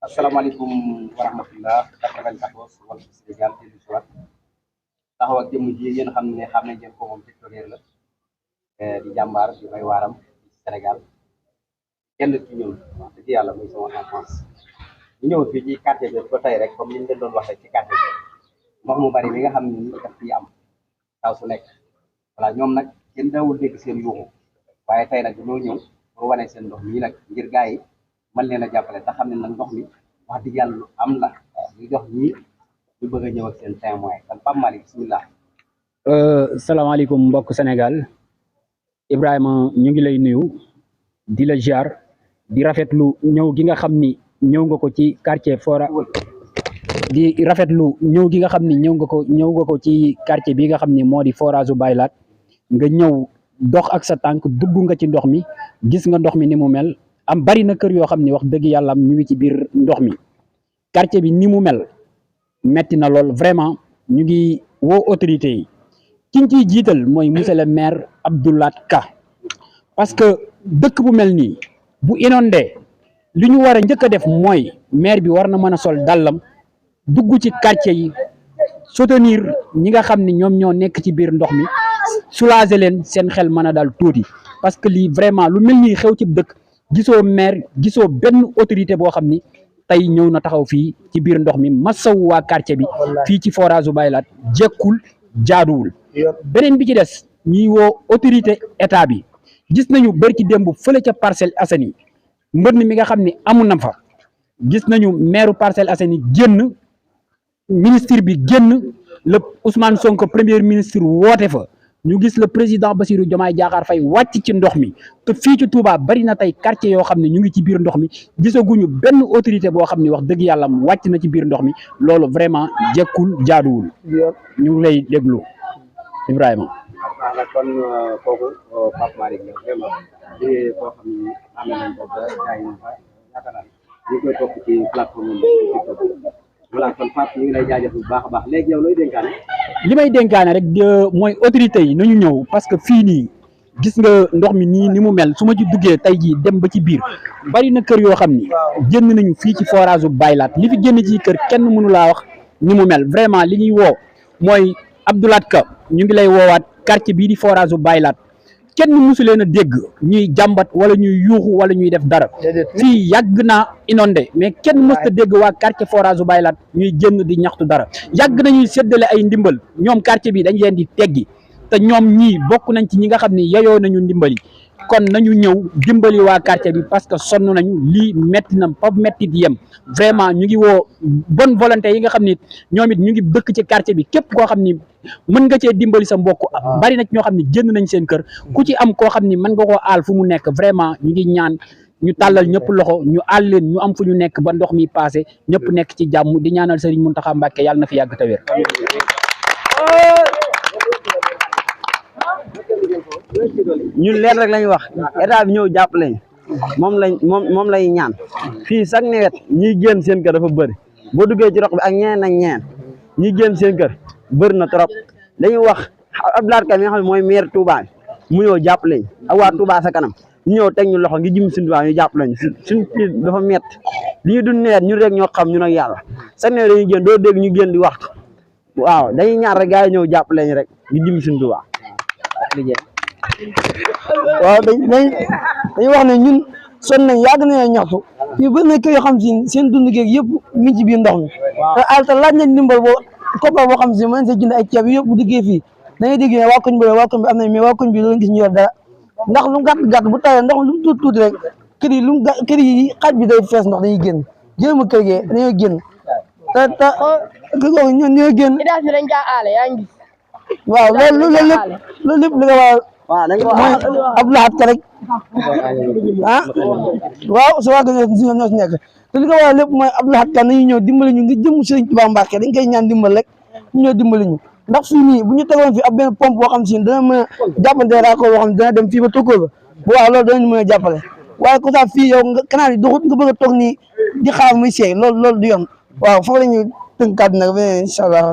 asalaamaaleykum wa rahmatullah 94 wala Sénégal di lu siwaat taxaw ak jëmm ji ngeen xam ne ngeen ko moom Victorien la di jàmbaar di bay waaram ci Sénégal kenn ci ñun wax dëgg yàlla muy sama enfance ñu ñëw fii ci quartier bi ba tey rek comme ni ñu leen doon wax rek ci quartier bi ndox mu bari bi nga xam ne ni daf fiy am saa su nekk voilà ñoom nag kenn daawul dégg seen yuuxu waaye tey nag dañoo ñëw pour wane seen ndox mii nag ngir gars yi mën leen a jàppale te xam ne nag ndox mi wax dëgg yàlla lu am la ñu jox ñii ñu bëgg a ñëw ak seen témoin kon Pape Malick bismillah. salaamaaleykum mbokk Sénégal Ibrahima ñu ngi lay nuyu di la ziar di rafetlu ñëw gi nga xam ni ñëw nga ko ci quartier Fora di rafetlu ñëw gi nga xam ni ñëw nga ko ci quartier bi nga xam ni moo di forage Baylat nga ñëw dox ak sa tànk dugg nga ci ndox mi gis nga ndox mi ni mu mel am bari na kër yoo xam ni wax dëgg yàlla am ñu ngi ci biir ndox mi quartier bi ni mu mel metti na lool vraiment ñu ngi woo autorité yi ki ñu ciy jiital mooy monsieur le maire Abdou Lahad Ka parce que dëkk bu mel nii bu inondé li ñu war a njëkk a def mooy maire bi war na mën a sol dàllam dugg ci quartier yi soutenir ñi nga xam ni ñoom ñoo nekk ci biir ndox mi soulager leen seen xel mën a dal tuuti parce que lii vraiment lu mel nii xew ci dëkk gisoo maire gisoo benn autorité boo xam ni tey ñëw na taxaw fii ci biir ndox mi masawu waa quartier bi fii ci forage Baylat jekkul jaaduwul. beneen bi ci des ñuy woo autorité état bi gis nañu bari ci démb fële ca Parcelles Assainies mbënn mi nga xam ni amu na fa gis nañu maire Parcelles Assainies génn ministre bi génn le Ousmane Sonko premier ministre woote fa ñu gis le président Bassirou Diomaye Diakhar Faye wàcc ci ndox mi te fii ci Touba bari na tey quartier yoo xam ne ñu ngi ci biir ndox mi gisaguñu benn autorité boo xam ne wax dëgg yàlla wàcc na ci biir ndox mi loolu vraiment jekkul jaaduwul ñu ngi lay déglu Ibrahima. waaw kon kooku Pape Malick la vraiment di koo xam ne am nañ ko ba gars yi yaakaar naa ñu koy topp ci plateforme bi voilà kon Pape ñu ngi lay jaajëf bu baax a baax léegi yow looy dénkaane. li may dénkaane rek mooy autorité yi nañu ñëw parce que fii nii gis nga ndox mi nii ni mu mel su ma ci duggee tey jii dem ba ci biir bari na kër yoo xam ni génn nañu fii ci forage Baylat li fi génn ci kër kenn mënu laa wax ni mu mel vraiment li ñuy woo mooy Abdou Lahad Ka ñu ngi lay woowaat quartier bii di forage Baylat kenn musu leen a dégg ñuy jàmbat wala ñuy yuuxu wala ñuy def dara fii yàgg naa inondé mais kenn mës a dégg waa quartier forage Baylat ñuy génn di ñaxtu dara yàgg nañuy séddale ay ndimbal ñoom quartier bi dañ leen di teggi te ñoom ñii bokk nañ ci ñi nga xam ni yeyoo nañu ndimbali kon nañu ñëw dimbali waa quartier bi parce que sonn nañu lii metti na fa metti di yem vraiment ñu ngi woo bonne volonté yi nga xam ni ñoom it ñu ngi dëkk ci quartier bi képp koo xam ni mën nga cee dimbali sa mbokk bari na ñoo xam ne génn nañ seen kër ku ci am koo xam ni mën nga koo aal fu mu nekk vraiment ñu ngi ñaan ñu tàllal ñëpp loxo ñu aal leen ñu am fu ñu nekk ba ndox mi passé ñëpp nekk ci jàmm di ñaanal Serigne Mountakha Mbacké yàlla na fi yàgg te wér. ñun leen rek lañu wax état bi ñëw jàppale moom lay ñaan fii chaque nawet ñiy génn seen kër dafa bëri boo duggee ci roq bi ak ñeneen ak ñeneen ñiy génn seen kër bëri na trop dañuy wax Abdou Lahad Ka mi nga xam ne mooy maire Touba mu ñëw jàppale ak waa Touba sa kanam ñu ñëw teg ñu loxo ngi jëm suñu Touba ñu jàppale suñ fii dafa métti li ñu dund nawet ñun rek ñoo xam ñun ak yàlla chaque nawet dañuy génn doo dégg ñu génn di wax waaw dañuy ñaan rek gars yi ñëw jàppale ñu rek ngi jëm suñu Touba waaw dañuy wax ne ñun sonn nañ yàgg nañoo ñaxtu fii ba nekk yoo xam si seen dund geeg yëpp mi ngi ci biir ndox mi te alta laaj nañ ndimbal boo koppar boo xam si mën sa jënd ay ceeb yëpp bu diggee fii da ngay dégg ne waa koñ bi am nañ mais waa koñ bi loolu gis ñu yor dara ndax lu gàtt bu tawee ndox lu mu tuuti rek kër yi xaaj bi day fees ndox dañuy génn jëlma kër gee dañoo génn te kër ñun ñoo génn waaw loolu lépp li nga waaw dañ ko mooy Abdou Lahad Ka rek waaw su waa ñoo si nekk te li ko waral lépp mooy Abdou Lahad Ka nañu ñëw dimbali ñu ngi jëm Serigne Touba Mbacké dañ koy ñaan dimbal rek ñu ñëw dimbali ñu ndax fii nii bu ñu tegoon fi ab benn pompe boo xam si dana mën a jàppante raakoo boo xam dana dem fii ba tokkoo ba bu waaw loolu danañu mën a jàppale waaye ko sax fii yow nga canal yi doxut nga bëgg a toog nii di xaar muy seey loolu du yoon waaw foofu la ñuy tënk kàddu nag ba incha allah